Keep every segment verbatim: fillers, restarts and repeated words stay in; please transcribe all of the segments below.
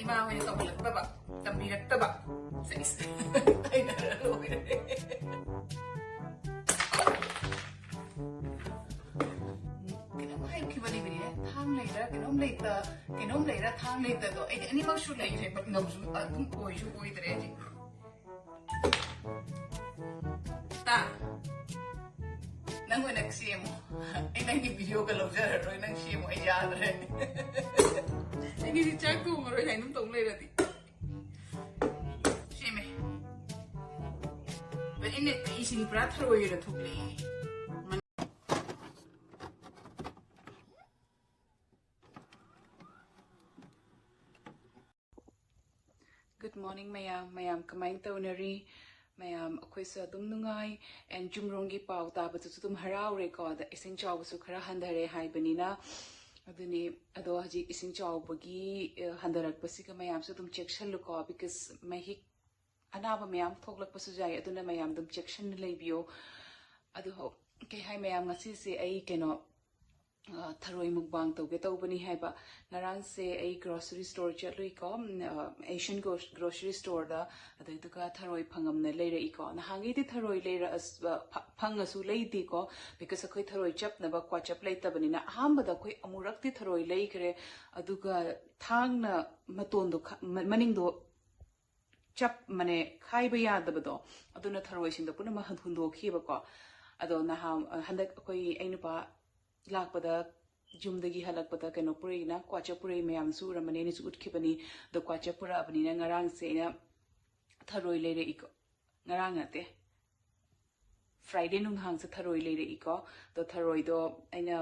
ꯏꯃꯥ ꯍꯣꯏꯅ ꯇꯧꯕꯤꯔꯛꯇꯕ, ꯇꯝꯕꯤꯔꯛꯇꯕ꯫ ꯁꯦꯁ꯫ ꯇꯥꯏꯅꯔ ꯂꯣꯏꯔꯦ꯫ ꯀꯩꯅꯣꯝ ꯍꯥꯏꯈꯤꯕꯅꯤꯅꯦ, ꯊꯥꯡ ꯂꯩꯔ ꯀꯩꯅꯣꯝ ꯂꯩꯇ, ꯀꯩꯅꯣꯝ ꯂꯩꯔ ꯊꯥꯡ ꯂꯩꯇꯗꯣ꯫ ꯑꯩꯗꯤ ꯑꯅꯤꯃꯛꯁꯨ ꯂꯩꯔꯦ, but ꯉꯝꯁꯨ ꯑꯗꯨꯝ ꯑꯣꯏꯁꯨ ꯑꯣꯏꯗ꯭ꯔꯦ ꯍꯧꯖꯤꯛ꯫ ꯇꯥ, ꯅꯪ ꯑꯣꯏꯅ ꯁꯦꯝꯃꯣ꯫ ꯑꯩ ꯅꯪꯒꯤ videoꯒ ꯂꯧꯖꯔꯔꯣꯏ, ꯅꯪ ꯁꯦꯝꯃꯣ, ꯑꯩ ꯌꯥꯗ꯭ꯔꯦ꯫ ꯑꯩꯒꯤꯗꯤ ꯆꯥꯛ ꯊꯣꯡꯉꯔꯣꯏ ꯍꯥꯏꯅ ꯑꯗꯨꯝ ꯇꯧ ꯂꯩꯔꯗꯤ꯫ ꯁꯦꯝꯃꯦ꯫ But ꯑꯩꯅ ꯀꯩꯁꯤꯅꯤ ꯄꯨꯔꯥ ꯊꯔꯣꯏ ꯑꯣꯏꯅ ꯊꯣꯛꯂꯛꯑꯦ꯫ Good morning ꯃꯌꯥꯝ, ꯃꯌꯥꯝ ꯀꯃꯥꯏꯅ ꯇꯧꯅꯔꯤ? ꯃꯌꯥꯝ ꯑꯩꯈꯣꯏꯁꯨ ꯑꯗꯨꯝ ꯅꯨꯡꯉꯥꯏ, and ꯆꯨꯝꯔꯣꯡꯒꯤ ꯄꯥꯎ ꯇꯥꯕꯗꯁꯨ ꯑꯗꯨꯝ ꯍꯔꯥꯎꯔꯦꯀꯣ꯫ ꯑꯗ ꯏꯁꯤꯡ ꯆꯥꯎꯕꯁꯨ ꯈꯔ ꯍꯟꯊꯔꯦ ꯍꯥꯏꯕꯅꯤꯅ, ꯑꯗꯨꯅꯤ꯫ ꯑꯗꯣ ꯍꯧꯖꯤꯛ ꯏꯁꯤꯡ ꯆꯥꯎꯕꯒꯤ, ꯑ, ꯍꯟꯊꯔꯛꯄꯁꯤꯒ ꯃꯌꯥꯝꯁꯨ ꯑꯗꯨꯝ ꯆꯦꯛꯁꯤꯜꯂꯨꯀꯣ, because ꯃꯍꯤꯛ ꯑꯅꯥꯕ ꯃꯌꯥꯝ ꯊꯣꯛꯂꯛꯄꯁꯨ ꯌꯥꯏ, ꯑꯗꯨꯅ ꯃꯌꯥꯝ ꯑꯗꯨꯝ ꯆꯦꯛꯁꯤꯟꯅ ꯂꯩꯕꯤꯌꯣ꯫ ꯑꯗꯣ ꯀꯩ ꯍꯥꯏ ꯃꯌꯥꯝ, ꯉꯁꯤꯁꯦ ꯑꯩ ꯀꯩꯅꯣ, ꯑ, ꯊꯔꯣꯏ mukbang ꯇꯧꯒꯦ ꯇꯧꯕꯅꯤ ꯍꯥꯏꯕ꯫ ꯉꯔꯥꯡꯁꯦ ꯑꯩ grocery store ꯆꯠꯂꯨꯏꯀꯣ, ꯎꯝ, ꯑ, Asian gro-, grocery storeꯗ, ꯑꯗꯨꯏꯗꯨꯒ ꯊꯔꯣꯏ ꯐꯪꯉꯝꯅ ꯂꯩꯔꯛꯏꯀꯣ꯫ ꯅꯍꯥꯟꯈꯩꯗꯤ ꯊꯔꯣꯏ ꯂꯩꯔꯛꯑꯁ-, ꯑ, ꯐ-, ꯐꯪꯉꯁꯨ ꯂꯩꯗꯦꯀꯣ, because ꯑꯩꯈꯣꯏ ꯊꯔꯣꯏ ꯆꯞꯅꯕ ꯀ꯭ꯋꯥꯆꯞ ꯂꯩꯇꯕꯅꯤꯅ꯫ ꯑꯍꯥꯟꯕꯗ ꯑꯩꯈꯣꯏ ꯑꯃꯨꯔꯛꯇꯤ ꯊꯔꯣꯏ ꯂꯩꯈ꯭ꯔꯦ, ꯑꯗꯨꯒ ꯊꯥꯡꯅ ꯃꯇꯣꯟꯗꯣ ꯈ-, ꯃ-, ꯃꯅꯤꯡꯗꯣ ꯆꯞ ꯃꯅꯦ ꯈꯥꯏꯕ ꯌꯥꯗꯕꯗꯣ, ꯑꯗꯨꯅ ꯊꯔꯣꯏꯁꯤꯡꯗꯣ ꯄꯨꯝꯅꯃꯛ ꯍꯟ-, ꯍꯨꯟꯗꯣꯛꯈꯤꯕꯀꯣ꯫ ꯑꯗꯣ ꯅꯍꯥꯟ, ꯑ, ꯍꯟꯗꯛ ꯑꯩꯈꯣꯏ, ꯑꯩ ꯅꯨꯄꯥ ꯂꯥꯛꯄꯗ, ꯌꯨꯝꯗꯒꯤ ꯍꯜꯂꯛꯄꯗ ꯀꯩꯅꯣ ꯄꯨꯔꯛꯏꯅ, ꯀ꯭ꯋꯥꯆꯞ ꯄꯨꯔꯛꯏ, ꯃꯌꯥꯝꯁꯨ ꯎꯔꯝꯃꯅꯤ, ꯑꯩꯅꯁꯨ ꯎꯠꯈꯤꯕꯅꯤ꯫ ꯑꯗꯣ ꯀ꯭ꯋꯥꯆꯞ ꯄꯨꯔꯛꯑꯕꯅꯤꯅ ꯉꯔꯥꯡꯁꯦ ꯑꯩꯅ ꯊꯔꯣꯏ ꯂꯩꯔꯛꯏꯀꯣ꯫ ꯉꯔꯥꯡ ꯅꯠꯇꯦ, Friday ꯅꯨꯡꯗꯥꯡꯁꯦ ꯊꯔꯣꯏ ꯂꯩꯔꯛꯏꯀꯣ꯫ ꯑꯗꯣ ꯊꯔꯣꯏꯗꯣ ꯑꯩꯅ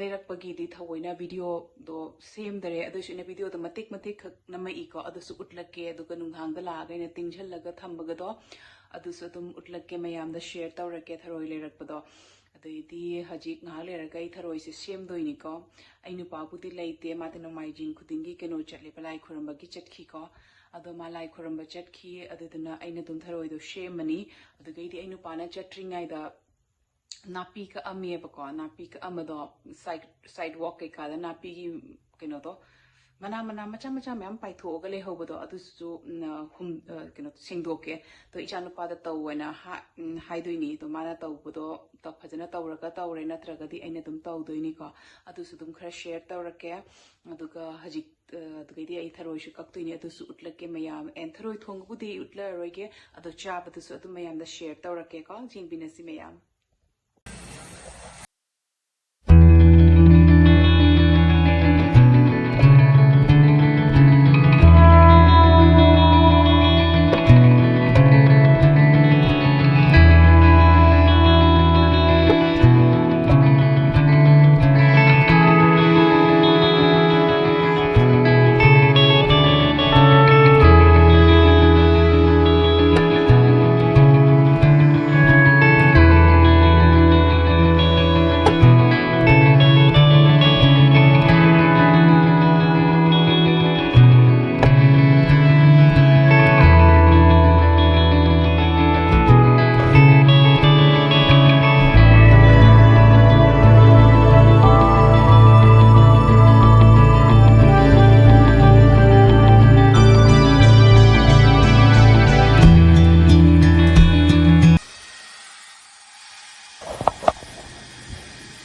ꯂꯩꯔꯛꯄꯒꯤꯗꯤ ꯊꯑꯣꯏꯅ videoꯗꯣ ꯁꯦꯝꯗꯔꯦ, ꯑꯗꯨꯏꯁꯨ ꯑꯩꯅ videoꯗꯣ ꯃꯇꯦꯛ ꯃꯇꯦꯛ ꯈꯛ ꯅꯝꯃꯛꯏꯀꯣ, ꯑꯗꯨꯁꯨ ꯎꯠꯂꯛꯀꯦ꯫ ꯑꯗꯨꯒ ꯅꯨꯡꯗꯥꯡꯗ ꯂꯥꯛꯑꯒ ꯑꯩꯅ ꯇꯤꯡꯁꯤꯜꯂꯒ ꯊꯝꯕꯒꯗꯣ, ꯑꯗꯨꯁꯨ ꯑꯗꯨꯝ ꯎꯠꯂꯛꯀꯦ, ꯃꯌꯥꯝꯗ share ꯇꯧꯔꯛꯀꯦ ꯊꯔꯣꯏ ꯂꯩꯔꯛꯄꯗꯣ꯫ ꯑꯗꯩꯗꯤ ꯍꯧꯖꯤꯛ ꯉꯥꯏꯍꯥꯛ ꯂꯩꯔꯒ ꯑꯩ ꯊꯔꯣꯏꯁꯦ ꯁꯦꯝꯗꯣꯏꯅꯤꯀꯣ꯫ ꯑꯩ ꯅꯨꯄꯥꯕꯨꯗꯤ ꯂꯩꯇꯦ, ꯃꯥꯗꯤ ꯅꯣꯡꯃꯥꯏꯖꯤꯡ ꯈꯨꯗꯤꯡꯒꯤ ꯀꯩꯅꯣ ꯆꯠꯂꯦꯕ, ꯂꯥꯏ ꯈꯨꯔꯨꯝꯕꯒꯤ ꯆꯠꯈꯤꯀꯣ꯫ ꯑꯗꯣ ꯃꯥ ꯂꯥꯏ ꯈꯨꯔꯨꯝꯕ ꯆꯠꯈꯤ, ꯑꯗꯨꯗꯨꯅ ꯑꯩꯅ ꯑꯗꯨꯝ ꯊꯔꯣꯏꯗꯣ ꯁꯦꯝꯃꯅꯤ꯫ ꯑꯗꯨꯗꯒꯤꯗꯤ ꯑꯩ ꯅꯨꯄꯥꯅ ꯆꯠꯇ꯭ꯔꯤꯉꯩꯗ ꯅꯥꯄꯤ ꯀꯛꯑꯝꯃꯦꯕꯀꯣ꯫ ꯅꯥꯄꯤ ꯀꯛꯑꯝꯕꯗꯣ side, sidewalk ꯀꯩꯀꯥꯗ ꯅꯥꯄꯤꯒꯤ ꯀꯩꯅꯣꯗꯣ, ꯃꯅꯥ ꯃꯅꯥ ꯃꯆꯥ ꯃꯆꯥ ꯃꯌꯥꯝ ꯄꯥꯏꯊꯣꯛꯑꯒ ꯂꯩꯍꯧꯕꯗꯣ, ꯑꯗꯨꯁꯨ ꯎꯝ, ꯍꯨꯝ-, ꯑ, ꯀꯩꯅꯣ, ꯁꯦꯡꯗꯣꯛꯀꯦ꯫ ꯑꯗꯣ ꯏꯆꯥꯅꯨꯄꯥꯗ ꯇꯧ ꯍꯥꯏꯅ ꯍꯥ-, ꯎꯝ, ꯍꯥꯏꯗꯣꯏꯅꯤ꯫ ꯑꯗꯣ ꯃꯥꯅ ꯇꯧꯕꯗꯣ ꯇ-, ꯐꯖꯅ ꯇꯧꯔꯒ ꯇꯧꯔꯦ, ꯅꯠꯇ꯭ꯔꯒꯗꯤ ꯑꯩꯅ ꯑꯗꯨꯝ ꯇꯧꯗꯣꯏꯅꯤꯀꯣ꯫ ꯑꯗꯨꯁꯨ ꯑꯗꯨꯝ ꯈꯔ ꯁꯤꯌꯔ ꯇꯧꯔꯛꯀꯦ꯫ ꯑꯗꯨꯒ ꯍꯧꯖꯤꯛ, ꯑ, ꯑꯗꯨꯗꯩꯗꯤ ꯑꯩ ꯊꯔꯣꯏꯁꯨ ꯀꯛꯇꯣꯏꯅꯤ, ꯑꯗꯨꯁꯨ ꯎꯠꯂꯛꯀꯦ ꯃꯌꯥꯝ꯫ ꯑꯦꯟ, ꯊꯔꯣꯏ ꯊꯣꯡꯕꯕꯨꯗꯤ ꯎꯠꯂꯔꯣꯏꯒꯦ, ꯑꯗꯣ ꯆꯥꯕꯗꯨꯁꯨ ꯑꯗꯨꯝ ꯃꯌꯥꯝꯗ ꯁꯤꯌꯔ ꯇꯧꯔꯛꯀꯦꯀꯣ꯫ ꯌꯦꯡꯕꯤꯅꯁꯤ ꯃꯌꯥꯝ꯫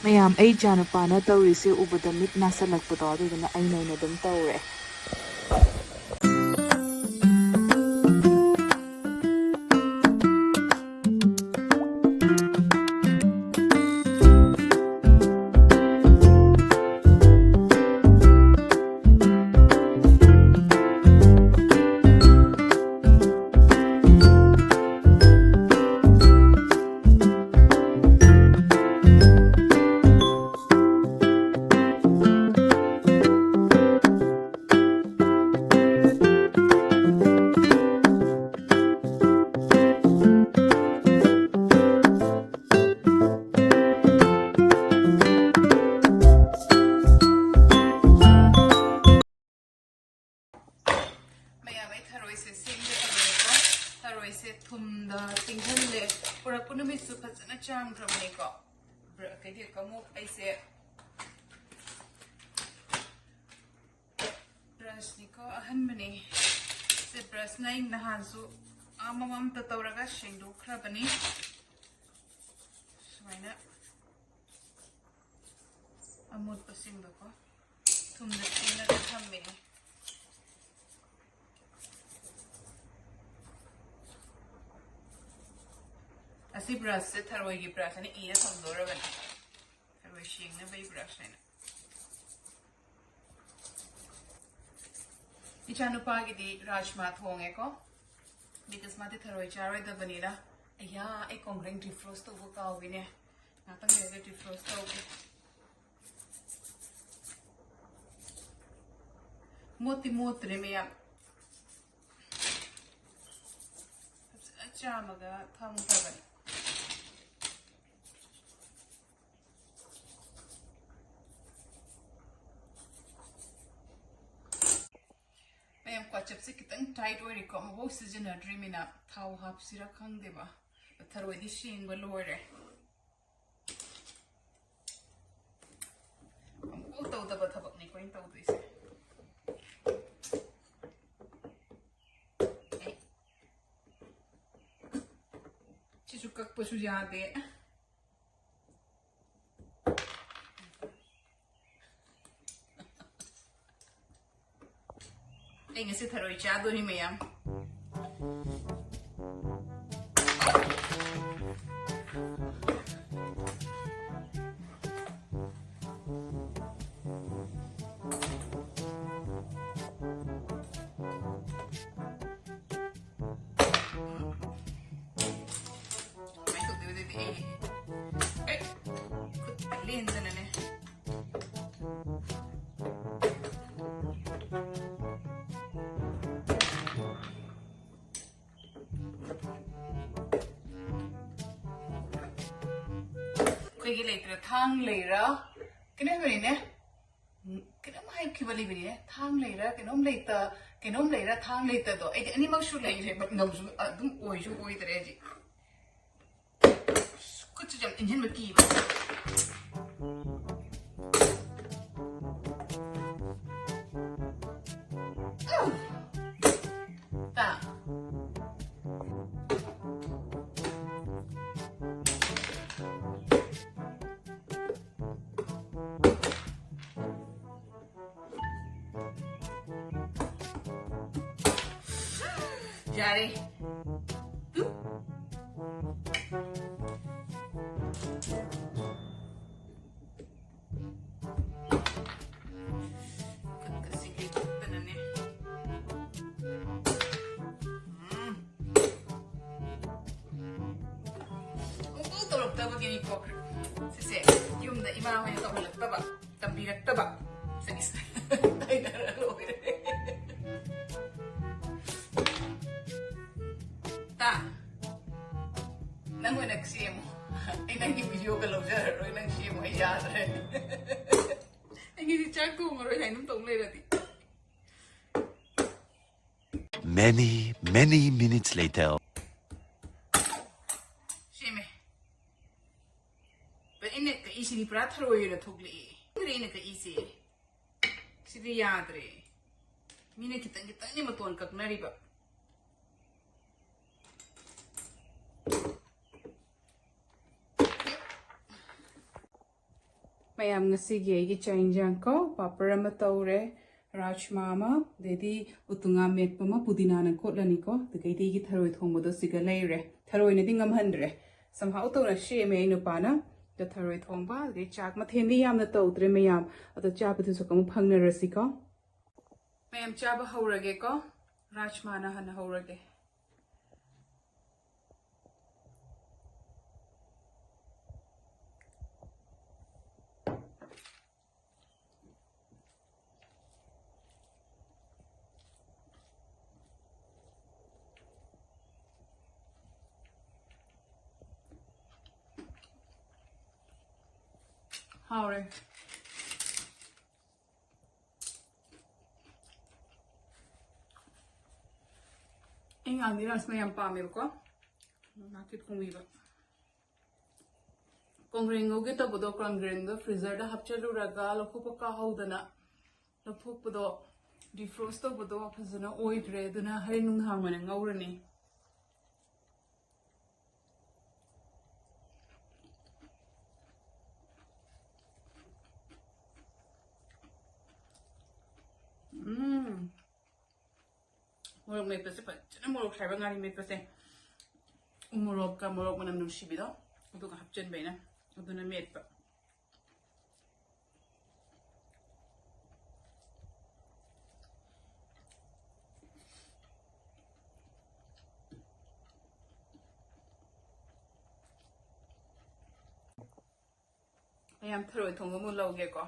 ꯃꯌꯥꯝ, ꯑꯩ ꯏꯆꯥꯅꯨꯄꯥꯅ ꯇꯧꯔꯤꯁꯦ ꯎꯕꯗ ꯃꯤꯠ ꯅꯥꯁꯤꯜꯂꯛꯄꯗꯣ, ꯑꯗꯨꯗꯨꯅ ꯑꯩꯅ ꯑꯣꯏꯅ ꯑꯗꯨꯝ ꯇꯧꯔꯦ꯫ ꯃꯌꯥꯝ, ꯑꯩ ꯊꯔꯣꯏꯁꯦ ꯁꯦꯝꯒꯦ ꯇꯧꯕꯅꯤꯀꯣ꯫ ꯊꯔꯣꯏꯁꯦ ꯊꯨꯝꯗ ꯇꯤꯡꯍꯜꯂꯦ꯫ ꯄꯨꯔꯛꯄ ꯅꯨꯃꯤꯠꯁꯨ ꯐꯖꯅ ꯆꯥꯝꯈ꯭ꯔꯕꯅꯤꯀꯣ꯫ ꯕ꯭ꯔ-, ꯀꯩꯗꯤ ꯀꯃꯨꯛ ꯑꯩꯁꯦ ꯕ꯭ꯔꯁꯅꯤꯀꯣ, ꯑꯍꯟꯕꯅꯤ꯫ ꯁꯤ ꯕ꯭ꯔꯁꯅ ꯑꯩ ꯅꯍꯥꯟꯁꯨ ꯑꯃꯃꯝꯇ ꯇꯧꯔꯒ ꯁꯦꯡꯗꯣꯛꯈ꯭ꯔꯕꯅꯤ꯫ ꯁꯨꯃꯥꯏꯅ ꯑꯃꯣꯠꯄꯁꯤꯡꯗꯣꯀꯣ ꯊꯨꯝꯗ ꯇꯤꯡꯉꯒ ꯊꯝꯃꯦ꯫ ꯑꯁꯤ ꯕ꯭ꯔꯁꯁꯦ ꯊꯔꯣꯏꯒꯤ ꯕ꯭ꯔꯁ ꯍꯥꯏꯅ ꯏꯔ ꯊꯝꯗꯣꯔꯕꯅꯤ꯫ ꯊꯔꯣꯏ ꯁꯦꯡꯅꯕꯒꯤ ꯕ꯭ꯔꯁ ꯍꯥꯏꯅ꯫ ꯏꯆꯥꯅꯨꯄꯥꯒꯤꯗꯤ ꯔꯥꯖꯃꯥ ꯊꯣꯡꯉꯦꯀꯣ, because ꯃꯥꯗꯤ ꯊꯔꯣꯏ ꯆꯥꯔꯣꯏꯗꯕꯅꯤꯅ꯫ ꯑꯌꯥ, ꯑꯩ ꯀꯣꯡꯒ꯭ꯔꯦꯡ ꯗꯤꯐ꯭ꯔꯣꯁ ꯇꯧꯕ ꯀꯥꯎꯏꯅꯦ꯫ ꯉꯥꯛꯇꯪ ꯂꯩꯔꯒ ꯗꯤꯐ꯭ꯔꯣꯁ ꯇꯧꯒꯦ꯫ ꯃꯣꯠꯇꯤ ꯃꯣꯠꯇ꯭ꯔꯦ ꯃꯌꯥꯝ꯫ ꯐꯖꯅ ꯆꯥꯝꯃꯒ ꯊꯝꯈ꯭ꯔꯕꯅꯤ꯫ ꯃꯌꯥꯝ ꯀ꯭ꯋꯥꯆꯞꯁꯦ ꯈꯤꯇꯪ ꯇꯥꯏꯠ ꯑꯣꯏꯔꯦꯀꯣ, ꯑꯃꯨꯛꯐꯥꯎ ꯁꯤꯖꯤꯟꯅꯗ꯭ꯔꯤꯃꯤꯅ ꯊꯥꯎ ꯍꯥꯞꯁꯤꯔꯥ ꯈꯪꯗꯦꯕ꯫ ꯊꯔꯣꯏꯗꯤ ꯁꯦꯡꯕ ꯂꯣꯏꯔꯦ꯫ ꯑꯃꯨꯛꯐꯥꯎ ꯇꯧꯗꯕ ꯊꯕꯛꯅꯤꯀꯣ ꯑꯩꯅ ꯇꯧꯗꯣꯏꯁꯦ꯫ ꯑꯦ꯫ ꯁꯤꯁꯨ ꯀꯛꯄꯁꯨ ꯌꯥꯗꯦ꯫ ꯑꯩ ꯉꯁꯤ ꯊꯔꯣꯏ ꯆꯥꯗꯣꯔꯤ ꯃꯌꯥꯝ꯫ ꯀꯃꯥꯏꯅ ꯇꯧꯗꯣꯏꯕ ꯑꯗꯨꯗꯤ ꯑꯩ? ꯑꯦ! ꯈꯨꯠ ꯂꯦꯟꯗꯅꯅꯦ꯫ ꯑꯩꯈꯣꯏꯒꯤ ꯂꯩꯇ꯭ꯔꯦ, ꯊꯥꯡ ꯂꯩꯔ ꯀꯩꯅꯣ ꯂꯩꯅꯦ꯫ ꯎꯝ, ꯀꯩꯅꯣꯝ ꯍꯥꯏꯈꯤꯕ ꯂꯩꯕꯅꯤꯅꯦ, ꯊꯥꯡ ꯂꯩꯔ ꯀꯩꯅꯣꯝ ꯂꯩꯇ, ꯀꯩꯅꯣꯝ ꯂꯩꯔ ꯊꯥꯡ ꯂꯩꯇꯗꯣ꯫ ꯑꯩꯗꯤ ꯑꯅꯤꯃꯛꯁꯨ ꯂꯩꯔꯦ, but ꯅꯧꯁꯨ ꯑꯗꯨꯝ ꯑꯣꯏꯁꯨ ꯑꯣꯏꯗ꯭ꯔꯦ ꯍꯧꯖꯤꯛ꯫ ꯑꯁ, ꯈꯨꯠꯁꯨ ꯌꯥꯝ ꯏꯟꯁꯤꯟꯕ ꯀꯤꯕ꯫ ꯌꯥꯔꯦ꯫ ꯇꯨ꯫ ꯈꯨꯠꯀꯁꯦ ꯀꯦꯊꯣꯛꯇꯅꯅꯦ꯫ ꯎꯝ꯫ ꯁꯨꯡꯇꯧ ꯇꯧꯔꯛꯇꯕꯒꯤꯅꯤꯀꯣ꯫ ꯁꯤꯁꯦ ꯌꯨꯝꯗ ꯏꯃꯥ ꯍꯣꯏꯅ ꯇꯧꯍꯜꯂꯛꯇꯕ, ꯇꯝꯕꯤꯔꯛꯇꯕ꯫ ꯁꯤꯒꯤꯁꯦ ꯇꯥꯏꯅꯔ ꯂꯣꯏꯔꯦ꯫ ꯇꯥ, ꯅꯪ ꯑꯣꯏꯅ ꯁꯦꯝꯃꯣ꯫ ꯑꯩ ꯅꯪꯒꯤ videoꯒ ꯂꯧꯖꯔꯔꯣꯏ, ꯅꯪ ꯁꯦꯝꯃꯣ, ꯑꯩ ꯌꯥꯗ꯭ꯔꯦ꯫ ꯑꯩꯒꯤꯗꯤ ꯆꯥꯛ ꯊꯣꯡꯉꯔꯣꯏ ꯍꯥꯏꯅ ꯑꯗꯨꯝ ꯇꯧ ꯂꯩꯔꯗꯤ꯫ Many, many minutes later. ꯁꯦꯝꯃꯦ꯫ ꯑꯩꯅ ꯀꯛꯏꯁꯤꯗꯤ ꯄꯨꯔꯥ ꯊꯔꯣꯏ ꯑꯣꯏꯅ ꯊꯣꯛꯂꯛꯑꯦ꯫ ꯈꯪꯗ꯭ꯔꯦ ꯑꯩꯅ ꯀꯛꯏꯁꯦ꯫ ꯁꯤꯗꯤ ꯌꯥꯗ꯭ꯔꯦ꯫ ꯃꯤꯅ ꯈꯤꯇꯪ ꯈꯤꯇꯪꯅꯦ ꯃꯇꯣꯟ ꯀꯛꯅꯔꯤꯕ꯫ ꯃꯌꯥꯝ, ꯉꯁꯤꯒꯤ ꯑꯩꯒꯤ ꯆꯥꯛ ꯏꯟꯖꯥꯡ ꯀꯣ, ꯄꯥꯄꯔ ꯑꯃ ꯇꯧꯔꯦ, ꯔꯥꯖꯃꯥ ꯑꯃ, ꯑꯗꯩꯗꯤ ꯎꯇꯨꯉꯥ ꯃꯦꯠꯄ ꯑꯃ, ꯄꯨꯗꯤꯅꯥꯅ ꯀꯣꯠꯂꯅꯤꯀꯣ꯫ ꯑꯗꯨꯗꯩꯗꯤ ꯑꯩꯒꯤ ꯊꯔꯣꯏ ꯊꯣꯡꯕꯗꯣ ꯁꯤꯒ ꯂꯩꯔꯦ꯫ ꯊꯔꯣꯏꯅꯗꯤ ꯉꯝꯍꯟꯗ꯭ꯔꯦ꯫ ꯁꯝꯍꯥꯎ ꯇꯧꯅ ꯁꯦꯝꯃꯦ ꯑꯩ ꯅꯨꯄꯥꯅ꯫ ꯑꯗꯣ ꯊꯔꯣꯏ ꯊꯣꯡꯕ, ꯑꯗꯩ ꯆꯥꯛ ꯃꯊꯦꯜꯗꯤ ꯌꯥꯝꯅ ꯇꯧꯗ꯭ꯔꯦ ꯃꯌꯥꯝ꯫ ꯑꯗꯣ ꯆꯥꯕꯗꯨꯁꯨ ꯑꯃꯨꯛ ꯐꯪꯅꯔꯁꯤꯀꯣ꯫ ꯃꯌꯥꯝ ꯆꯥꯕ ꯍꯧꯔꯒꯦꯀꯣ꯫ ꯔꯥꯖꯃꯥꯅ ꯍꯥꯟꯅ ꯍꯧꯔꯒꯦ꯫ ꯍꯥꯎꯔꯦ꯫ ꯑꯩ ꯉꯥꯟꯕꯤ ꯔꯥꯖꯃꯥ ꯌꯥꯝ ꯄꯥꯝꯃꯦꯕꯀꯣ꯫ ꯅꯥꯀꯨꯞ ꯊꯣꯡꯕꯤꯕ꯫ ꯀꯣꯡꯒ꯭ꯔꯦꯡ ꯉꯧꯒꯦ ꯇꯧꯕꯗꯣ, ꯀꯣꯡꯒ꯭ꯔꯦꯡꯗꯣ freezerꯗ ꯍꯥꯞꯆꯜꯂꯨꯔꯒ ꯂꯧꯊꯣꯛꯄ ꯀꯥꯎꯍꯧꯗꯅ ꯂꯧꯊꯣꯛꯄꯗꯣ, defrost ꯇꯧꯕꯗꯣ ꯐꯖꯅ ꯑꯣꯏꯗ꯭ꯔꯦ꯫ ꯑꯗꯨꯅ ꯍꯣꯔꯦꯟ ꯅꯨꯡꯗꯥꯡ ꯑꯣꯏꯅ ꯉꯧꯔꯅꯤ꯫ ꯎꯝ꯫ ꯃꯣꯔꯣꯛ ꯃꯦꯠꯄꯁꯦ ꯐꯖꯅ, ꯃꯣꯔꯣꯛ ꯁꯥꯏꯕ ꯉꯥꯔꯤ ꯃꯦꯠꯄꯁꯦ ꯎ ꯃꯣꯔꯣꯛꯀ ꯃꯣꯔꯣꯛ ꯃꯅꯝ ꯅꯨꯡꯁꯤꯕꯤꯗꯣ ꯑꯗꯨꯒ ꯍꯥꯞꯆꯤꯟꯕ ꯑꯩꯅ, ꯑꯗꯨꯅ ꯃꯦꯠꯄ꯫ ꯃꯌꯥꯝ ꯊꯔꯣꯏ ꯊꯣꯡꯕ ꯑꯃꯨꯛ ꯂꯧꯒꯦꯀꯣ꯫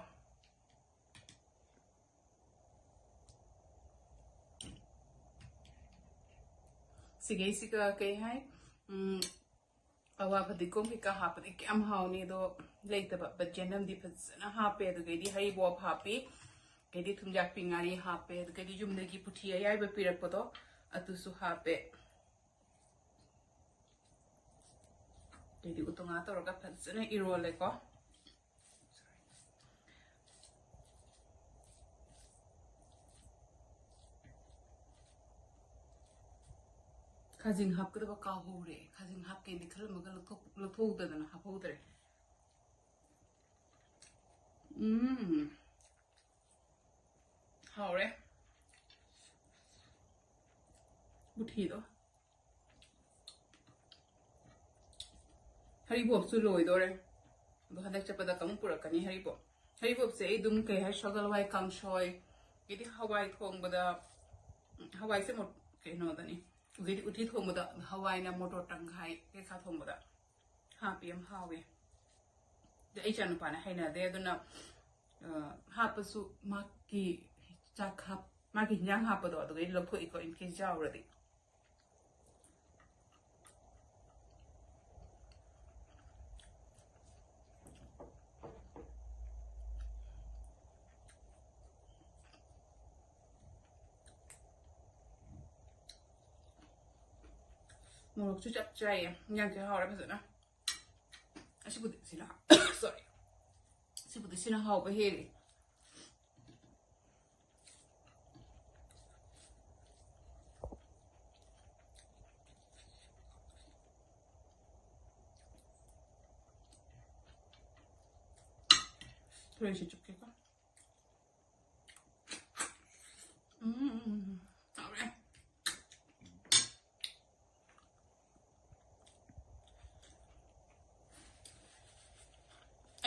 ꯁꯤꯒꯩꯁꯤꯒ ꯀꯩ ꯍꯥꯏ, ꯎꯝ, ꯑꯋꯥ ꯐꯗꯤꯒꯣꯝ ꯀꯩꯀꯥ ꯍꯥꯞꯄꯗꯤ ꯀꯌꯥꯝ ꯍꯥꯎꯅꯤ, ꯑꯗꯣ ꯂꯩꯇꯕ꯫ But ꯌꯦꯅꯝꯗꯤ ꯐꯖꯅ ꯍꯥꯞꯄꯦ, ꯑꯗꯨꯗꯩꯗꯤ ꯍꯔꯤꯕꯣꯞ ꯍꯥꯞꯄꯤ, ꯑꯗꯩꯗꯤ ꯊꯨꯝꯌꯥꯛꯄꯤ ꯉꯥꯔꯤ ꯍꯥꯞꯄꯦ, ꯑꯗꯨꯗꯩꯗꯤ ꯌꯨꯝꯗꯒꯤ ꯄꯨꯊꯤ ꯑꯌꯥꯏꯕ ꯄꯤꯔꯛꯄꯗꯣ ꯑꯗꯨꯁꯨ ꯍꯥꯞꯄꯦ꯫ ꯑꯗꯩꯗꯤ ꯎꯇꯣꯡꯉꯥ ꯇꯧꯔꯒ ꯐꯖꯅ ꯏꯔꯣꯜꯂꯦꯀꯣ꯫ ꯈꯥꯖꯤꯡ ꯍꯥꯞꯀꯗꯕ ꯀꯥꯎꯍꯧꯔꯦ꯫ ꯈꯥꯖꯤꯡ ꯍꯥꯞꯀꯦꯅ ꯈꯜꯂꯝꯃꯒ ꯂꯧꯊꯣꯛ-, ꯂꯧꯊꯣꯛꯍꯧꯗꯗꯅ ꯍꯥꯞꯍꯧꯗ꯭ꯔꯦ꯫ ꯎꯝ꯫ ꯍꯥꯎꯔꯦ꯫ ꯃꯨꯊꯤꯗꯣ꯫ ꯍꯔꯤꯕꯣꯞꯁꯨ ꯂꯣꯏꯗꯣꯔꯦ꯫ ꯑꯗꯣ ꯍꯟꯗꯛ ꯆꯠꯄꯗ ꯑꯃꯨꯛ ꯄꯨꯔꯛꯀꯅꯤ ꯍꯔꯤꯕꯣꯞ꯫ ꯍꯔꯤꯕꯣꯞꯁꯦ ꯑꯩ ꯑꯗꯨꯝ ꯀꯩ ꯍꯥꯏ, ꯁꯒꯣꯜ ꯍꯋꯥꯏ ꯀꯥꯡꯁꯣꯏ, ꯑꯗꯩꯗꯤ ꯍꯋꯥꯏ ꯊꯣꯡꯕꯗ, ꯎꯝ, ꯍꯋꯥꯏꯁꯦ ꯃꯣ-, ꯀꯩꯅꯣꯗꯅꯤ꯫ ꯑꯗꯩꯗꯤ ꯎꯇꯤ ꯊꯣꯡꯕꯗ ꯍꯋꯥꯏꯅ ꯃꯣꯇꯣꯔ ꯇꯪꯈꯥꯏ, ꯀꯩꯀꯥ ꯊꯣꯡꯕꯗ ꯍꯥꯞꯄꯤ, ꯌꯥꯝ ꯍꯥꯎꯋꯦ꯫ ꯑꯗ ꯑꯩ ꯏꯆꯥꯅꯨꯄꯥꯅ ꯍꯩꯅꯗꯦ, ꯑꯗꯨꯅ, ꯑ, ꯍꯥꯞꯄꯁꯨ ꯃꯥꯒꯤ ꯆꯥꯛ ꯍꯥꯞ-, ꯃꯥꯒꯤ ꯍꯤꯟꯖꯥꯡ ꯍꯥꯞꯄꯗꯣ ꯑꯗꯨꯗꯩ ꯂꯧꯊꯣꯛꯏꯀꯣ, in case ꯌꯥꯎꯔꯗꯤ꯫ ꯃꯣꯔꯣꯛꯁꯨ ꯆꯞ ꯆꯥꯏꯌꯦ꯫ ꯏꯟꯖꯥꯡꯁꯦ ꯍꯥꯎꯔꯦ ꯐꯖꯅ꯫ ꯑꯁꯤꯕꯨꯗꯤ ꯁꯤꯅ, sorry꯫ ꯁꯤꯕꯨꯗꯤ ꯁꯤꯅ ꯍꯥꯎꯕ ꯍꯦꯜꯂꯤ꯫ ꯊꯣꯔꯦꯟꯁꯦ ꯆꯨꯞꯀꯦꯀꯣ꯫ ꯎꯝ, ꯍꯥꯎꯔꯦ꯫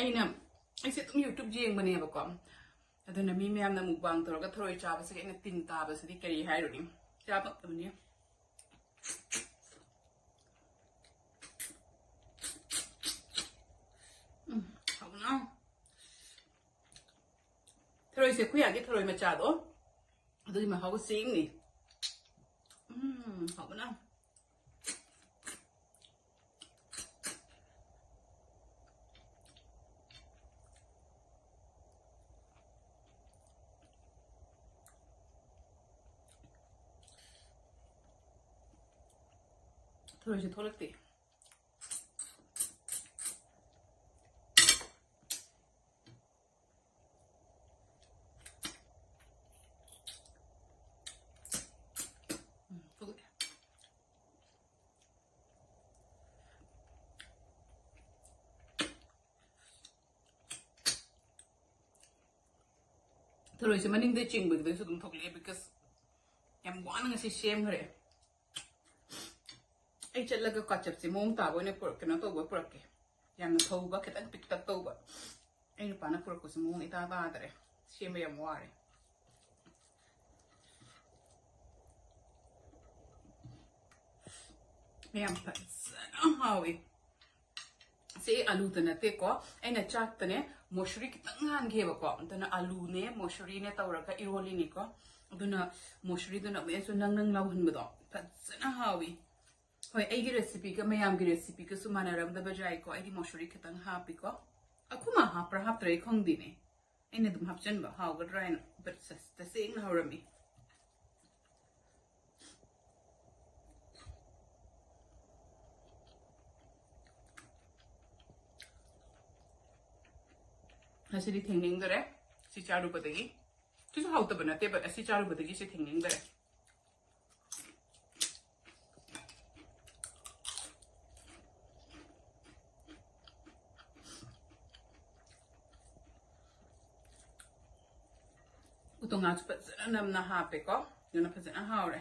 ꯑꯩꯅ ꯑꯩꯁꯦ ꯑꯗꯨꯝ YouTube ꯌꯦꯡꯕꯅꯦꯕꯀꯣ꯫ ꯑꯗꯨꯅ ꯃꯤ ꯃꯌꯥꯝꯅ mukbang ꯇꯧꯔꯒ ꯊꯔꯣꯏ ꯆꯥꯕꯁꯤꯒ ꯑꯩꯅ ꯇꯤꯟ ꯇꯥꯕꯁꯤꯗꯤ ꯀꯔꯤ ꯍꯥꯏꯔꯨꯅꯤ? ꯆꯥꯕ ꯉꯝꯗꯕꯅꯤ꯫ ꯎꯝ, ꯍꯥꯎꯕꯅ꯫ ꯊꯔꯣꯏꯁꯦ ꯈꯨꯌꯥꯒꯤ ꯊꯔꯣꯏ ꯃꯆꯥꯗꯣ, ꯑꯗꯨꯒꯤ ꯃꯍꯥꯎꯒ ꯆꯦꯡꯅꯤ꯫ ꯎꯝ, ꯍꯥꯎꯕꯅ꯫ ꯊꯔꯣꯏꯁꯦ ꯊꯣꯛꯂꯛꯇꯦ꯫ ꯎꯝ, ꯊꯣꯛꯂꯛꯑꯦ꯫ ꯊꯔꯣꯏꯁꯦ ꯃꯅꯤꯡꯗ ꯆꯤꯡꯕꯗꯨꯗꯁꯨ ꯑꯗꯨꯝ ꯊꯣꯛꯂꯛꯑꯦ, because ꯌꯥꯝ ꯋꯥꯅ ꯉꯁꯤ ꯁꯦꯝꯈ꯭ꯔꯦ꯫ ꯑꯩ ꯆꯠꯂꯒ ꯀꯥꯆꯞꯁꯦ ꯃꯑꯣꯡ ꯇꯥꯕ ꯑꯣꯏꯅ ꯄꯨꯔꯛ-, ꯀꯩꯅꯣ ꯇꯧꯕ ꯄꯨꯔꯛꯀꯦ꯫ ꯌꯥꯝꯅ ꯊꯧꯕ, ꯈꯤꯇꯪ ꯄꯤꯛꯇꯛ ꯇꯧꯕ꯫ ꯑꯩ ꯅꯨꯄꯥꯅ ꯄꯨꯔꯛꯄꯁꯦ ꯃꯑꯣꯡ ꯏꯇꯥ ꯇꯥꯗꯔꯦ꯫ ꯁꯦꯝꯕ ꯌꯥꯝ ꯋꯥꯔꯦ꯫ ꯌꯥꯝ ꯐꯖꯅ ꯍꯥꯎꯋꯤ꯫ ꯁꯤ ꯑꯂꯨꯗ ꯅꯠꯇꯦꯀꯣ, ꯑꯩꯅ ꯆꯥꯛꯇꯅꯦ ꯃꯣꯁꯨꯔꯤ ꯈꯤꯇꯪ ꯉꯥꯟꯈꯤꯑꯕꯀꯣ, ꯑꯗꯨꯅ ꯑꯂꯨꯅꯦ ꯃꯣꯁꯨꯔꯤꯅꯦ ꯇꯧꯔꯒ ꯏꯔꯣꯜꯂꯤꯅꯤꯀꯣ꯫ ꯑꯗꯨꯅ ꯃꯣꯁꯨꯔꯤꯗꯨꯅ ꯑꯃꯨꯛ ꯍꯦꯟꯅꯁꯨ ꯅꯪ ꯅꯪ ꯂꯥꯎꯍꯟꯕꯗꯣ ꯐꯖꯅ ꯍꯥꯎꯋꯤ꯫ ꯍꯣꯏ, ꯑꯩꯒꯤ recipeꯒ ꯃꯌꯥꯝꯒꯤ recipeꯒꯁꯨ ꯃꯥꯟꯅꯔꯝꯗꯕ ꯌꯥꯏꯀꯣ꯫ ꯑꯩꯗꯤ ꯃꯣꯁꯨꯔꯤ ꯈꯤꯇꯪ ꯍꯥꯞꯄꯤꯀꯣ꯫ ꯑꯩꯈꯣꯏ ꯃꯥ ꯍꯥꯞꯄ꯭ꯔꯥ ꯍꯥꯞꯇ꯭ꯔꯥ ꯑꯩ ꯈꯪꯗꯦꯅꯦ꯫ ꯑꯩꯅ ꯑꯗꯨꯝ ꯍꯥꯞꯆꯤꯟꯕ ꯍꯥꯎꯒꯗ꯭ꯔꯥ ꯍꯥꯏꯅ, but ꯇꯁꯦꯡꯅ ꯍꯧꯔꯝꯃꯤ꯫ ꯉꯁꯤꯗꯤ ꯊꯦꯡꯅꯤꯡꯗꯔꯦ ꯁꯤ ꯆꯥꯔꯨꯕꯗꯒꯤ꯫ ꯁꯤꯁꯨ ꯍꯥꯎꯇꯕ ꯅꯠꯇꯦ, but ꯑꯁꯤ ꯆꯥꯔꯨꯕꯗꯒꯤ ꯁꯤ ꯊꯦꯡꯅꯤꯡꯗꯔꯦ꯫ ꯎꯇꯣꯡ ꯉꯥꯁꯨ ꯐꯖꯅ ꯅꯝꯅ ꯍꯥꯞꯄꯦꯀꯣ, ꯑꯗꯨꯅ ꯐꯖꯅ ꯍꯥꯎꯔꯦ꯫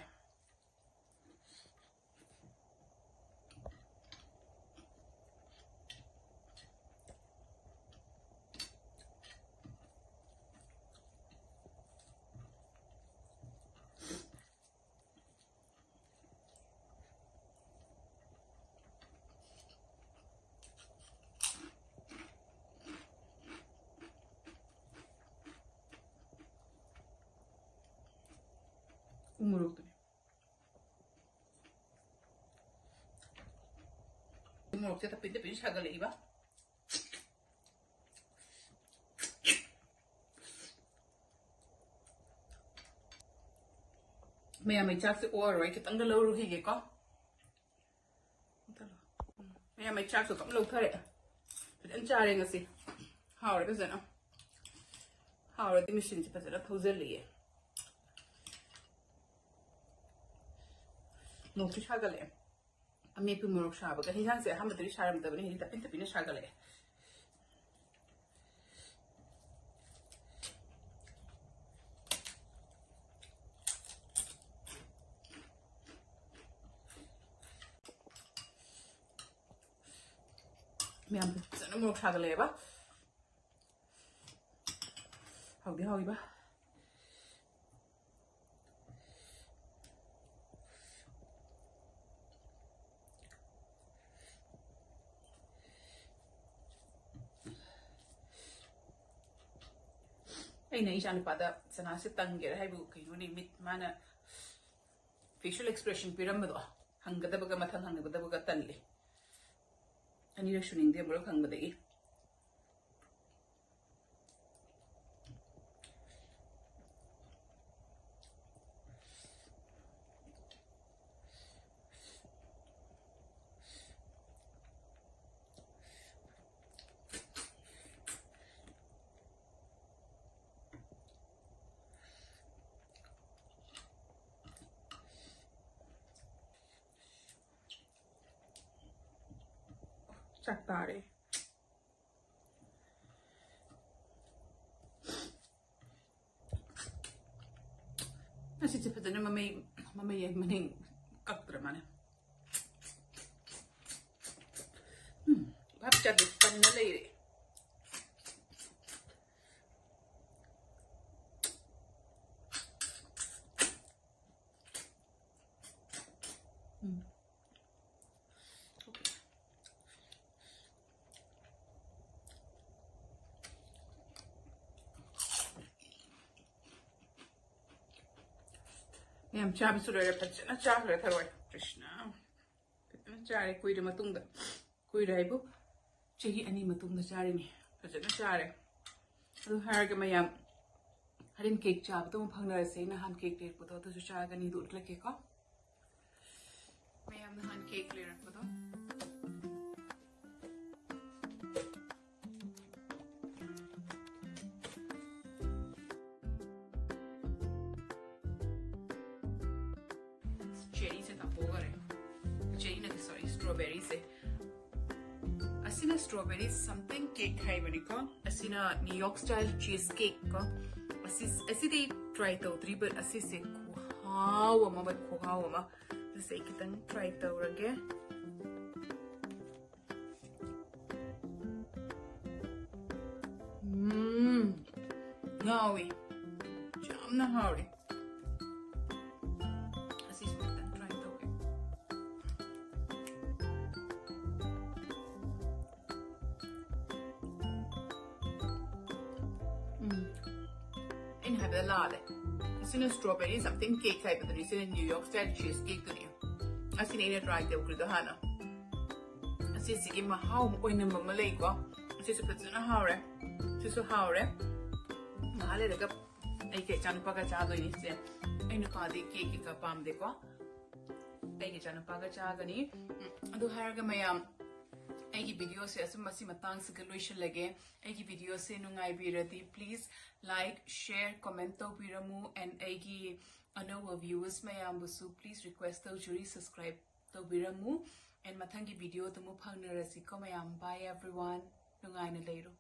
ꯃꯣꯔꯣꯛꯇꯨꯅꯦ꯫ ꯃꯣꯔꯣꯛꯁꯦ ꯇꯞꯄꯤ ꯇꯞꯄꯤ ꯁꯥꯒꯠꯂꯛꯏꯕ꯫ ꯃꯌꯥꯝ, ꯑꯩ ꯆꯥꯛꯁꯦ ꯑꯣꯛꯑꯔꯣꯏ, ꯈꯤꯇꯪꯒ ꯂꯧꯔꯨꯈꯤꯒꯦꯀꯣ꯫ ꯃꯌꯥꯝ, ꯑꯩ ꯆꯥꯛꯁꯨ ꯑꯗꯨꯝ ꯂꯧꯊꯔꯦ꯫ ꯐꯖꯅ ꯆꯥꯔꯦ ꯉꯁꯤ꯫ ꯍꯥꯎꯔꯦ ꯐꯖꯅ꯫ ꯍꯥꯎꯔꯗꯤ ꯃꯦꯆꯤꯟꯁꯦ ꯐꯖꯅ ꯊꯧꯖꯜꯂꯤꯌꯦ꯫ ꯅꯣꯡꯁꯨ ꯁꯥꯒꯠꯂꯛꯑꯦ꯫ ꯑꯃꯦꯠꯄ ꯃꯣꯔꯣꯛ ꯁꯥꯕꯒ꯫ ꯍꯤꯟꯖꯥꯡꯁꯦ ꯑꯍꯥꯟꯕꯗꯗꯤ ꯁꯥꯔꯝꯗꯕꯅꯤ, ꯍꯧꯖꯤꯛ ꯇꯞꯄꯤ ꯇꯞꯄꯤꯅ ꯁꯥꯒꯠꯂꯛꯑꯦ꯫ ꯃꯌꯥꯝ ꯐꯖꯅ ꯃꯣꯔꯣꯛ ꯁꯥꯒꯠꯂꯛꯑꯦꯕ꯫ ꯍꯥꯎꯗꯤ ꯍꯥꯎꯏꯕ꯫ ꯑꯩꯅ ꯏꯆꯥꯅꯨꯄꯥꯗ ꯁꯅꯥꯁꯦ ꯇꯪꯒꯦꯔꯥ ꯍꯥꯏꯕꯨ ꯀꯩꯅꯣꯅꯦ, ꯃꯤꯠ ꯃꯥꯅ facial expression ꯄꯤꯔꯝꯕꯗꯣ, ꯍꯪꯒꯗꯕꯒ ꯃꯊꯪ ꯍꯪꯒꯗꯕꯒ ꯇꯜꯂꯦ꯫ ꯑꯅꯤꯔꯛ ꯁꯨꯅꯤꯡꯗꯦ ꯑꯃꯨꯔꯛ ꯍꯪꯕꯗꯒꯤ꯫ ꯆꯥꯛ ꯇꯥꯔꯦ꯫ ꯑꯁꯤꯁꯦ ꯐꯖꯅ ꯃꯃꯩ, ꯃꯃꯩ ꯃꯅꯤꯡ ꯀꯛꯇ꯭ꯔ ꯃꯥꯜꯂꯦ꯫ ꯎꯝ, ꯚꯥꯞ ꯆꯥꯗꯦ, ꯄꯟꯅ ꯂꯩꯔꯦ꯫ ꯎꯝ꯫ ꯃꯌꯥꯝ ꯆꯥꯕꯁꯨ ꯂꯣꯏꯔꯦ, ꯐꯖꯅ ꯆꯥꯈ꯭ꯔꯦ ꯊꯔꯣꯏ꯫ ꯀ꯭ꯔꯤꯁꯅ, ꯐꯖꯅ ꯆꯥꯔꯦ꯫ ꯀꯨꯏꯔ ꯃꯇꯨꯡꯗ, ꯀꯨꯏꯔꯦ ꯍꯥꯏꯕꯨ, ꯆꯍꯤ ꯑꯅꯤ ꯃꯇꯨꯡꯗ ꯆꯥꯔꯤꯅꯤ꯫ ꯐꯖꯅ ꯆꯥꯔꯦ꯫ ꯑꯗꯨ ꯍꯥꯏꯔꯒ ꯃꯌꯥꯝ, ꯍꯣꯔꯦꯟ ꯀꯦꯛ ꯆꯥꯕꯗꯣ ꯑꯃꯨꯛ ꯐꯪꯅꯔꯁꯦ꯫ ꯅꯍꯥꯟ ꯀꯦꯛ ꯂꯩꯔꯛꯄꯗꯣ ꯑꯗꯨꯁꯨ ꯆꯥꯒꯅꯤ꯫ ꯑꯗꯨ ꯎꯠꯂꯛꯀꯦꯀꯣ꯫ ꯃꯌꯥꯝ ꯅꯍꯥꯟ ꯀꯦꯛ ꯂꯩꯔꯛꯄꯗꯣ꯫ ꯆꯦꯔꯤꯁꯦ ꯇꯥꯊꯣꯛꯈꯔꯦ꯫ ꯆꯦꯔꯤ ꯅꯠꯇꯦ, ꯁꯣꯔꯤ, ꯁ꯭ꯇ꯭ꯔꯣꯕꯦꯔꯤꯁꯦ꯫ ꯑꯁꯤꯅ strawberry something cake ꯍꯥꯏꯕꯅꯤꯀꯣ꯫ ꯑꯁꯤꯅ New York style cheese cake ꯀꯣ꯫ ꯑꯁꯤ, ꯑꯁꯤꯗꯤ try ꯇꯧꯗ꯭ꯔꯤ, but ꯑꯁꯤꯁꯦ ꯈꯨꯍꯥꯎ ꯑꯃ, but ꯈꯨꯍꯥꯎ ꯑꯃ꯫ ꯑꯗꯨꯁꯦ ꯑꯩ ꯈꯤꯇꯪ try ꯇꯧꯔꯒꯦ꯫ ꯎꯝ, ꯉꯥꯎꯋꯤ꯫ ꯌꯥꯝꯅ ꯍꯥꯎꯔꯦ꯫ ꯑꯁꯤꯁꯨ ꯈꯤꯇꯪ try ꯇꯧꯒꯦ꯫ ꯎꯝ꯫ ꯑꯩꯅ ꯍꯥꯏꯕꯗ ꯂꯥꯜꯂꯦ꯫ ꯑꯁꯤꯅ strawberry something cake ꯍꯥꯏꯕꯗꯨꯅꯤ, ꯁꯤꯅ New York style cheese cake ꯇꯨꯅꯤ꯫ ꯑꯁꯤꯅꯤ ꯑꯩꯅ try ꯇꯧꯈ꯭ꯔꯤꯗꯣ ꯍꯥꯟꯅ꯫ ꯑꯁꯤꯁꯤꯒꯤ ꯃꯍꯥꯎ ꯑꯃ ꯑꯣꯏꯅꯝꯕ ꯑꯃ ꯂꯩꯀꯣ꯫ ꯑꯁꯤꯁꯨ ꯐꯖꯅ ꯍꯥꯎꯔꯦ꯫ ꯁꯤꯁꯨ ꯍꯥꯎꯔꯦ꯫ ꯉꯥꯏꯍꯥꯛ ꯂꯩꯔꯒ ꯑꯩꯒꯤ ꯏꯆꯥꯅꯨꯄꯥꯒ ꯆꯥꯗꯣꯏꯅꯤ ꯁꯦ꯫ ꯑꯩ ꯅꯨꯄꯥꯗꯤ cake ꯀꯩꯀꯥ ꯄꯥꯝꯗꯦꯀꯣ꯫ ꯑꯩꯒꯤ ꯏꯆꯥꯅꯨꯄꯥꯒ ꯆꯥꯒꯅꯤ꯫ ꯎꯝ, ꯑꯗꯨ ꯍꯥꯏꯔꯒ ꯃꯌꯥꯝ, ꯑꯩꯒꯤ videoꯁꯦ ꯑꯁꯨꯝ ꯃꯁꯤ ꯃꯇꯥꯡꯁꯤꯒ ꯂꯣꯏꯁꯤꯜꯂꯒꯦ꯫ ꯑꯩꯒꯤ videoꯁꯦ ꯅꯨꯡꯉꯥꯏꯕꯤꯔꯗꯤ please like, share, comment ꯇꯧꯕꯤꯔꯝꯃꯨ, and ꯑꯩꯒꯤ ꯑꯅꯧꯕ viewers ꯃꯌꯥꯝꯕꯨꯁꯨ please request ꯇꯧꯖꯔꯤ, subscribe ꯇꯧꯕꯤꯔꯝꯃꯨ, and ꯃꯊꯪꯒꯤ videoꯗ ꯑꯃꯨꯛ ꯐꯪꯅꯔꯁꯤꯀꯣ ꯃꯌꯥꯝ꯫ Bye everyone, ꯅꯨꯡꯉꯥꯏꯅ ꯂꯩꯔꯣ꯫